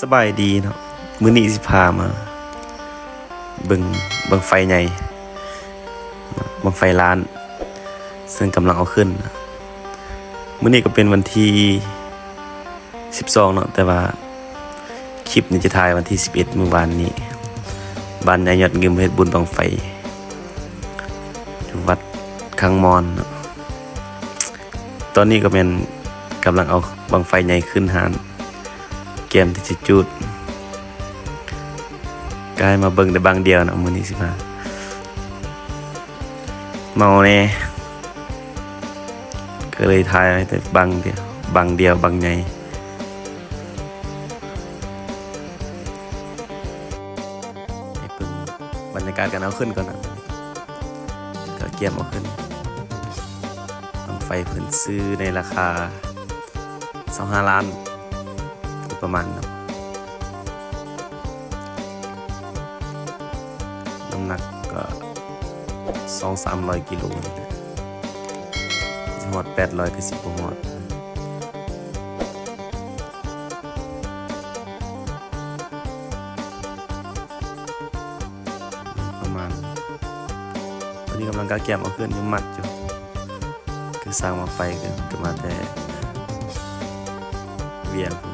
ສະບາຍດີເນາະ, ມື້ນີ້ຊິພາມາເບິ່ງບັ້ງໄຟໃຫຍ່, ບັ້ງໄຟລ້ານ ເຊິ່ງກຳລັງເອົາຂຶ້ນ. ມື້ນີ້ກໍເປັນວັນທີສິບສອງເນາະ, ແຕ່ວ່າຄລິບນີ້ຈະຖ່າຍວັນທີສິບເອັດ ມື້ວານນີ້ ບ້ານຍາຍຍອດງື່ມເຮັດບຸນບັ້ງໄຟຢູ່ວັດຄັງມອນເນາະ. ຕອນນີ້ກໍແມ່ນກຳລັງເອົາບັ້ງໄຟໃຫຍ່ຂຶ້ນຮ້ານ ກຽມທີ່ຈະຈູດ. ກາຍມາເບິ່ງແຕ່ບັ້ງດຽວເນາະ, ມື້ນີ້ຊິມາເມົາແດ່ ກໍເລີຍຖ່າຍແຕ່ບັ້ງດຽວ ບັ້ງດຽວບັ້ງໃຫຍ່. ໃຫ້ເບິ່ງບັນຍາກາດການເອົາຂຶ້ນກ່ອນນະ, ກໍກຽມເອົາຂຶ້ນ. ບັ້ງໄຟເພິ່ນຊື້ໃນລາຄາຊາວຫ້າລ້ານ ປະມານເນາະ, ນ້ຳໜັກກໍສອງສາມຮ້ອຍກິໂລນີ້ແຫຼະ, ຊິຮອດແປດຮ້ອຍກໍຊິບໍ່ຮອດ. ປະມານ ຕອນນີ້ກຳລັງກະກຽມເອົາຂຶ້ນຢູ່ ມັດຢູ່, ຄືຊ່າງບັ້ງໄຟກໍ ກໍມາແຕ່ວຽງພຸ້ນ.